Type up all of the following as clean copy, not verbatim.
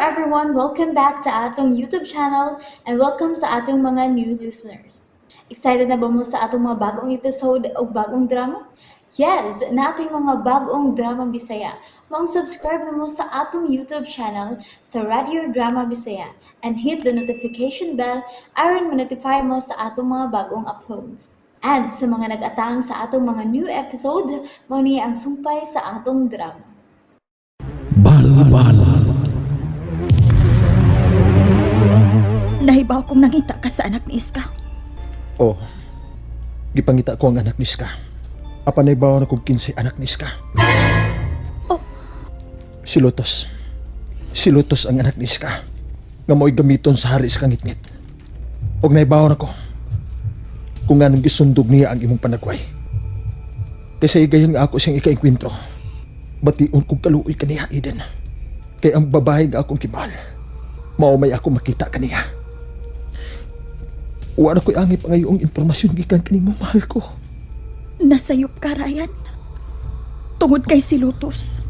everyone! Welcome back to atong YouTube channel and welcome sa atong mga new listeners. Excited na ba mo sa atong mga bagong episode o bagong drama? Yes, nating mga bagong drama Bisaya. Maong subscribe na mo sa atong YouTube channel sa Radio Drama Bisaya and hit the notification bell aron ma-notify mo sa atong mga bagong uploads. And sa mga nag-atang sa atong mga new episode, mao ni ang sumpay sa atong drama. Balbal. Nahibaw kong nangita ka sa anak ni Iska. Oh, gipangita ko ang anak ni Iska. Apan naibaw na kong 15 anak ni Iska. Oh. Si Lotos. Si Lotos ang anak ni Iska. Nga mo'y gamiton sa hari sa kangitngit. Og naibaw na ko kung nganong gisundog niya ang imong panagway. Kaysa igayon nga ako siyang ikainkwentro. Bation kong kaluoy kaniya, Eden. Kay ang babae nga akong kibal. Mao may ako makita kaniya. Wala ko'y angay pangayong impormasyon gikan kanimo, mahal ko. Nasayop ka, Ryan. Tungod kay si Lotus,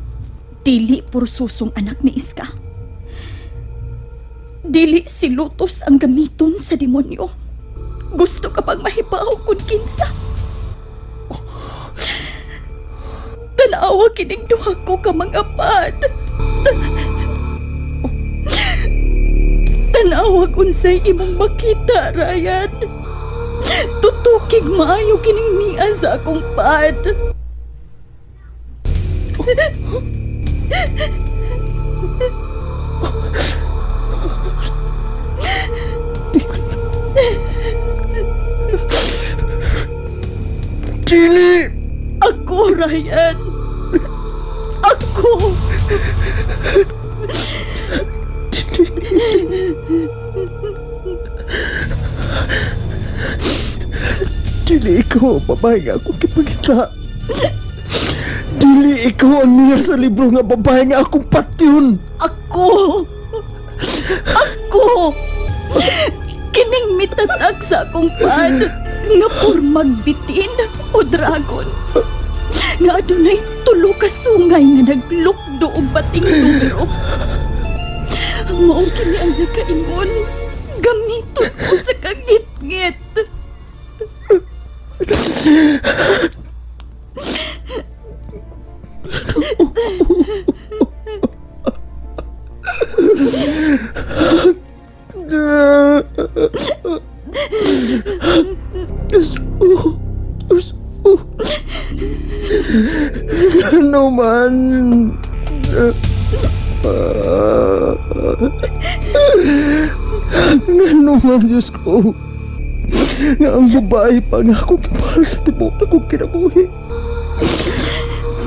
dili pursusong anak ni Iska. Dili si Lotus ang gamiton sa demonyo. Gusto ka bang mahibaw kung kinsa? Tanawa kining duha ko ka mga pad. Tanawa unsay imong makita, Ryan. Tutukig maayo kining niya sa akong pad. Dili! Ako, Ryan. Ako. Dili ikaw ang babae nga akong kipagita. Dili ikaw ang niya sa libro nga babae nga akong patyon. Ako. Ako. Kining mitatak sa akong pad nga pormag bitin o dragon. Nga adunay tulo ka sungay nga naglukdo og bating numero. Mao kini ang nakaingon. Gamiton ko sa kangitngit. Diyos ko. Diyos ko. Ano man? Ano man, Diyos ko? Nga ang babae pa nga akong kimahal sa tibok na kong kinabuhi.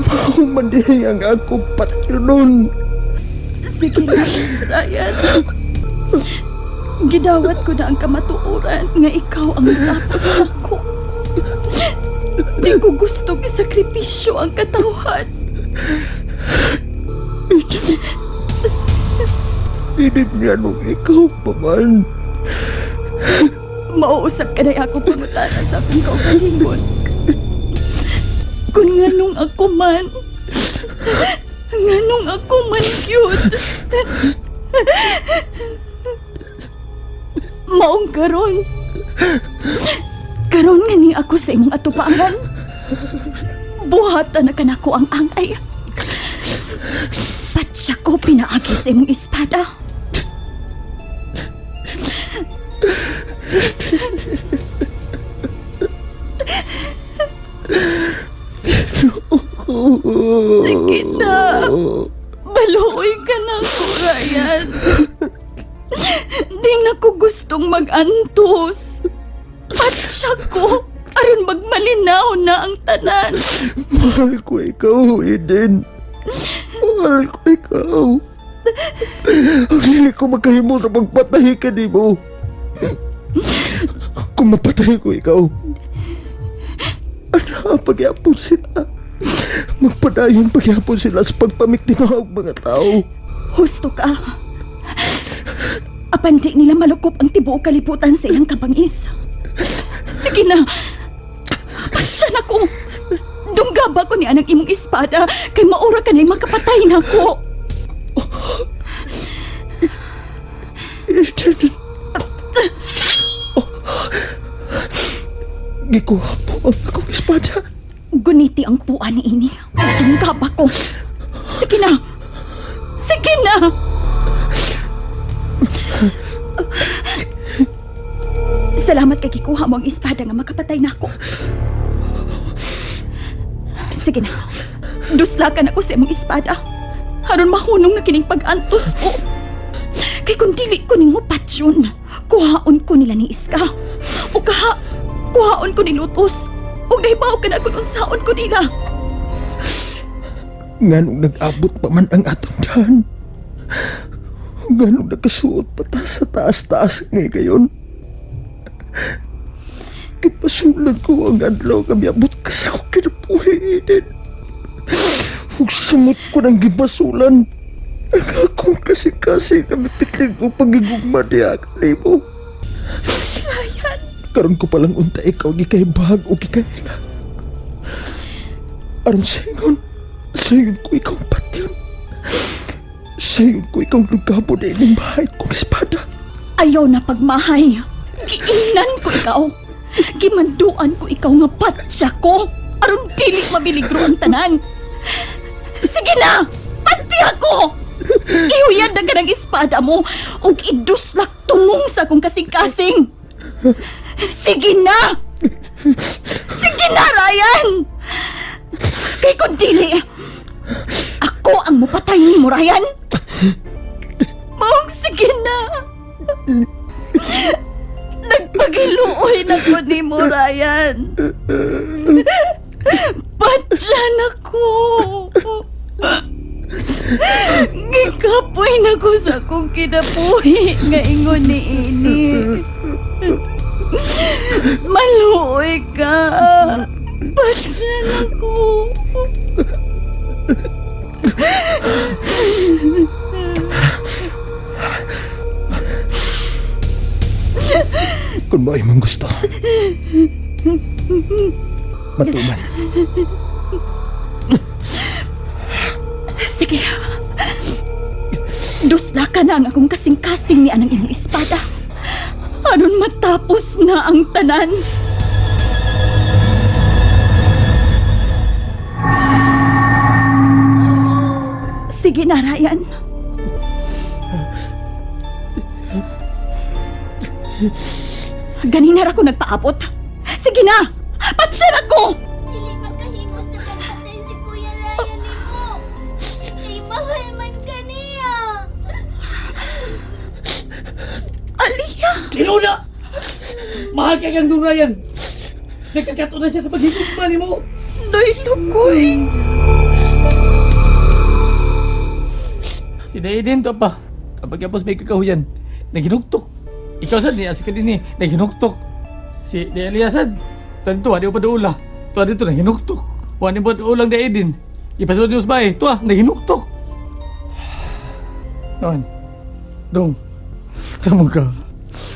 Mao man dihay ang akong patyon. Sige na, Ryan. Gidawat ko na ang kamatuoran nga ikaw ang tapos nako. Di ko gusto isakripisyo ang katawhan. Hindi niya nung ikaw pa man. Mauusap ka na ako pangutana sa akong kaugalingon. Kung nganong ako man, nganong ako man cute. Maong karon. Karon nga ni ako sa imong atupangan. Buhatan na kanako ang angay. Patsa ko pinaagi sa imong espada. Sige na. Baluoy ka na ko, Ryan. Di na ko gustong mag-antos. Patsya ko, aron magmalinaw na ang tanan. Mahal ko ikaw, Eden. Mahal ko ikaw. Ang dili ko makahimo sa pagpatay ka di mo. Kung mapatay ko ikaw, ano ang pagyapon sila? Magpadayon pagyapon sila sa pagpamiktima og mga tao. Husto ka. Apan di nila malukop ang tibuok kalibutan sa ilang kabangis. Sige na. Patsya na ko. Dunggaba ko ni anang imong espada kay maura ka na'y makapatay na ko. Eden. Oh. Gikuha po ang akong espada. Guniti ang puan ni ini. Tungkap ako. Sige na! Sige na! Salamat kay gikuha mo ang espada nga makapatay na ako. Sige na. Duslakan ako sa imong espada. Aron mahunong na kining pag-antos ko. Kay kung dili ko nimo patsyon, kuhaon ko nila ni Iska. O kaha, kuhaon ko ni Lutos. O nahibaw ka na kung unsaon ko nila. Nganong nag-abot pa man ang atong dahan. Nganong nagkasuot pa ta sa taas-taas ngay gayon. Gipasulan ko ang adlaw nga miabot ka sa akong kinabuhi, Eden. Ug sumot ko ng gibasulan. Ang akong kasing-kasing nga mipitlig o pagigugma niya kanimo. Ryan, Karon ko palang unta ikaw gikahibag o gikahinga. Aron sayon, sayon ko ikaw patyon. Sayon ko ikaw lugabo na ining bahay kong espada. Ayaw na pagmahay. Giingnan ko ikaw. Gimanduan ko ikaw nga patya ko. Aron dili mabiligro ang tanan. Sige na! Pati ako! Ihuyad na ka ng espada mo ug iduslak tumong sa akong kasing-kasing. Sige na! Sige na, Ryan! Kay kung dili, ako ang mupatay ni mo, Ryan! Maong sige na! Nagpagiluoy na ko ni mo, Ryan. Patyan ako. Gikapoy na ko sa akong kinabuhi nga ingon ni ini. Maluoy ka. Patyan ako. Kung mao'y mong gusto. Matuman. Sige. Dusla ka na ang akong kasing-kasing ni anang imong espada. Aron matapos na ang tanan. Sige na, Ryan. Ganina ra ko nagpaabot. Sige na! Patsyan ako! Dili magkahimo sa pagpatay si Kuya Ryan nimo. Kay mahal man ka niya. Aliyah! Kinuna! Mahal kay kang Ryan! Nagkakato na siya sa paghigugma ni mo! Day, lukoy! Si Daiden to pa. Kapag yapos may kakahuyan, naghinuktok. Ikaw sad niya, si Kadini, naghinuktok. Si Eliasad, tanto, di pa duula. Tuwa dito, naghinuktok. Wa ni ba ulang Daiden. Ipasod niyo sa bahay, tuwa, naghinuktok. Noon, dong, sa mo ka.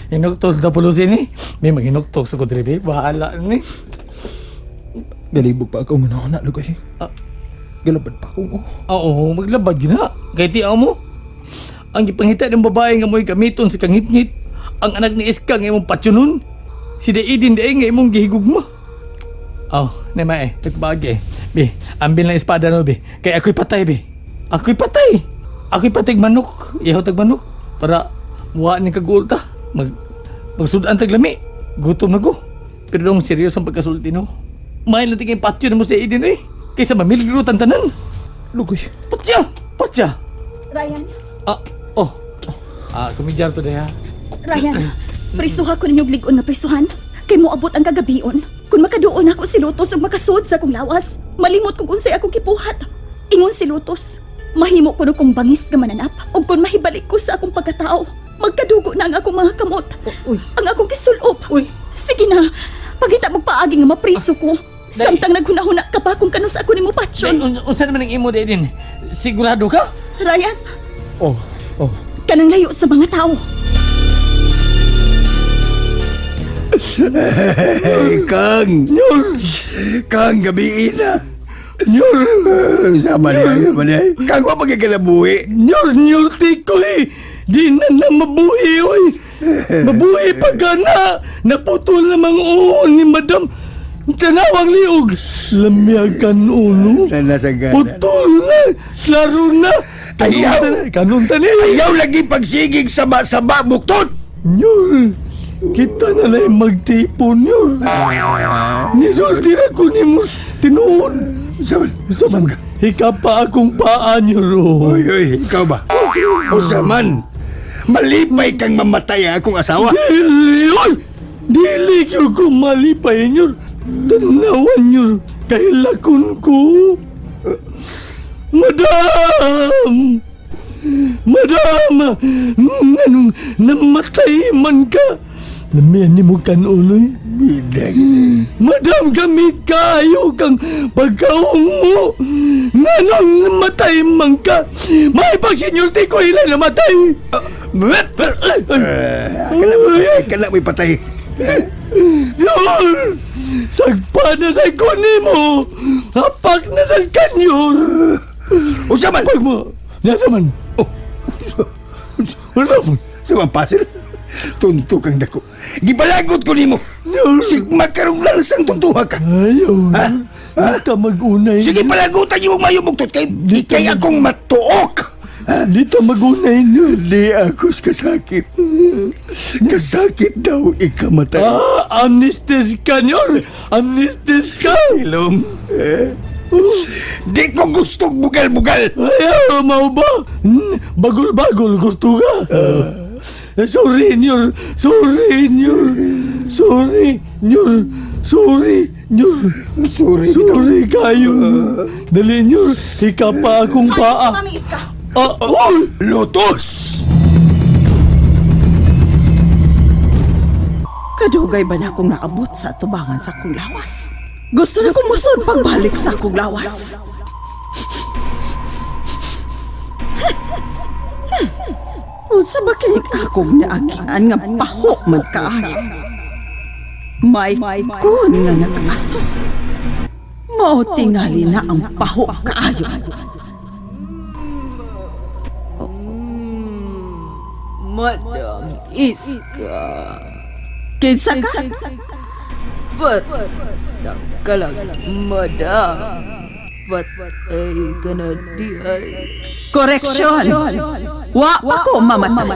Hinuktok sa pulusin ni. May maghinuktok sa kudribi, bahala ni. Galibog pa ako nga na lugoy. Ah. Galabad pa akong oh. Oo, maglabag yun na. Kay ti mo. Ang gipangita ng babae nga mo'y gamiton sa kangitngit. Ang anak ni Iska nga imong patsunon. Si Daidin dae nga imong gihigugma. Oh, nema eh, nagbaagi eh. Bi, ambil na espada no, bi. Kay ako'y patay, bi. Ako'y patay. Ako'y patay manok. Ihaw tag manok. Para muha ni kagulta. Magsudan tag lami. Gutom na ko. Pero dong seryoso ang pagkasulti no. May lang tingin patyo na mo si Aiden eh. Kaysa mamiligro tantanan. Lugoy. Patya! Patya! Ryan, Ah, oh. Ah, kumidyar to ha. Ryan, prisuha ko ninyong lig-on nga prisuhan. Kay moabot ang kagabion. Kung makaduol nako si Lotus ug makasuod sa akong lawas, malimot kog unsay akong kipuhat. Ingon si Lotus, mahimo ko kong bangis nga mananap ug kung mahibalik ko sa akong pagkatao, magkadugo na ang akong mga kamot. Uy. Ang akong kisulop. Uy. Sige na, pagita mo paagi nga mapriso ko. Day. Samtang naghunahuna ka pa kung kanus ako nimo patsyon. Unsa naman ang imo din? Sigurado ka? Ryan, Oh, oh. kanang layo sa mga tao. Hey, Kang! Nyur! Kang, gabi na! Nyur! Sama niya, sama niya. Kang, wa pagkikalabuhi. Nyur, nyur, tikoy! Di na na mabuhi, oy. Mabuhi pa ka na. Naputol namang uon ni madam. Tanawang liog. Lamyag kan ulo. Nasa gana. Putol na. Klaro na. Ayaw! Kanun tani. Ayaw lagi pagsigig saba-saba buktot. Nyol. Kita na lang magtipon, Nyol. Nisulti ra ko ni mo. Tinuod. Saman, Saman, hikapa akong paa, Nyol. oh. Oy, oy, ikaw ba? O saman, malipay kang mamatay ang akong asawa. Dili, oy! Dili ko ko malipay, Nyol. Tanawan, Nyol. Kailakon ko. Madam! Madam! Nganong namatay man ka? Lamian ni mo kanuloy. Bidang. Madam, gamit kayo kang pagkaong mo. Nganong namatay man ka? May pag senyor ko ilan namatay. Kana mo'y patay. Yor! Sagpa na sa kuni mo! Hapak na sa kanyor! O saman, Pag mo! Nasa man! Oh. Wala man! saman pasil. Tunto kang dako. Gibalagot ko nimo. Yor! Sigma karong lalasang tuntuha ka. Ayaw! Ha? Dito mag-unay. Sige palagutan yung mayo buktot kay di kay akong matuok. Dito mag-unay nyo. Di ako kasakit. Kasakit daw ikamatay. Ah, amnesties ka, Nyor! Amnesties ka! Ilom. Eh? Di ko gusto bugal-bugal. Ayaw, mau ba? Bagol-bagol, gusto ka? Sorry, Nyor. Sorry, Nyor. Sorry, Nyor. Sorry, Nyor. Sorry. Sorry kayo. Dali, Nyor. Hikapa akong paa. Mami Iska! Ah, oy! Lotos! Kadugay ba na akong nakabot sa tubangan sa akong lawas? Gusto na kong musod pagbalik sa akong lawas. Unsa ba kinig akong naagian nga paho man kaayo? May kun nga nag-aso. Mao tingali na ang paho kaayo. Madam Iska, Kinsa ka? basta ka lang, madam. Patay ka na di ay. Correction! Wa pa ko mamatay.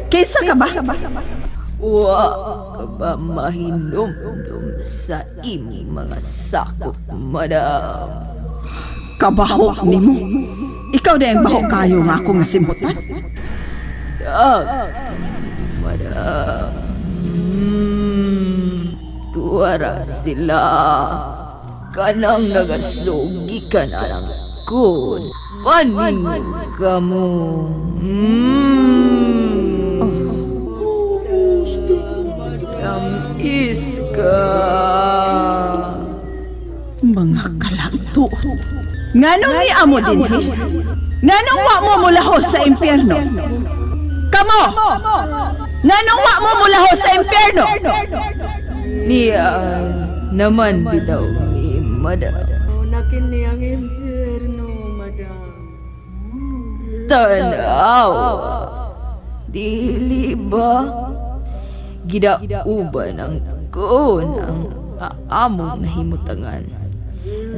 Kinsa ka ba? Wa ka ba mahinumdum sa imong mga sakop, madam? Kabaho nimo. Ikaw din baho kayo nga akong nasimhutan. Dag, madam. Tuwara sila. Kanang nagasugi ka na ng kun. Paningon ka mo. Madam Iska. Mga kalagto. Nganong ni amo dinhi? Nganong wa mo mulahos sa impyerno? Kamo! Nganong wa mo mulahos sa impyerno? Niyan naman bitaw ni madam. Nakin niyang impyerno, madam. Tanaw. Dili ba? Gidauban ang kun ang among nahimutangan.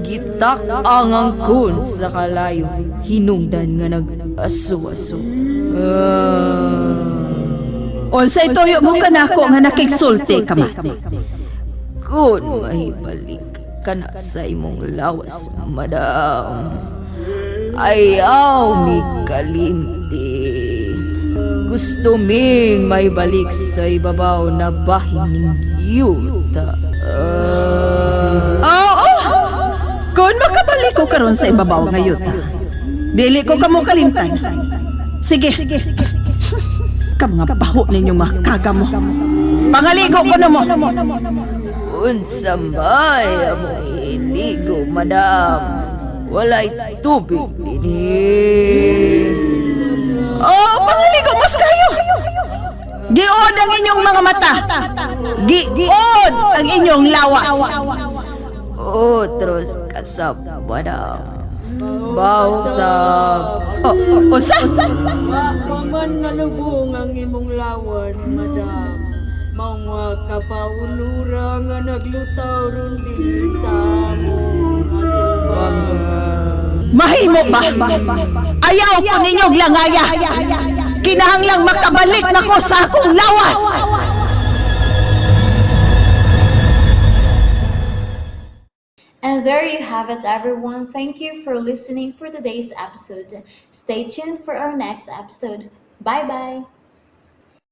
Gitak ang ang kun sa kalayo, hinungdan nga nag-aso-aso. Ah. Unsay tuyo mo kanako nga nakigsulti ka man? Kun mahibalik ka na sa imong lawas, madam. Ayaw mi kalimti. Gusto ming maibalik sa ibabaw na bahin ning yuta. Ah. Oo! Kung makabalik ko karon sa ibabaw nga yuta, dili ko kamo kalimtan. Sige. Ka mga baho ninyong mga kagamo. Pangaligo ko na mo. Unsa may among iligo, madam. Walay tubig dinhi. Oo, pangaligo mas kayo. Giod ang inyong mga mata. Giod ang inyong lawas. Otros kasab, madam. Baho sab. O, o, unsa? Wa pa man nalubong ang imong lawas, madam. Mga kapaulura nga naglutaw ron dinhi sa among atubang. Mahimo ba? Ayaw ko ninyong langaya. Kinahanglang makabalik na ko sa akong lawas. And there you have it, everyone. Thank you for listening for today's episode. Stay tuned for our next episode. Bye bye.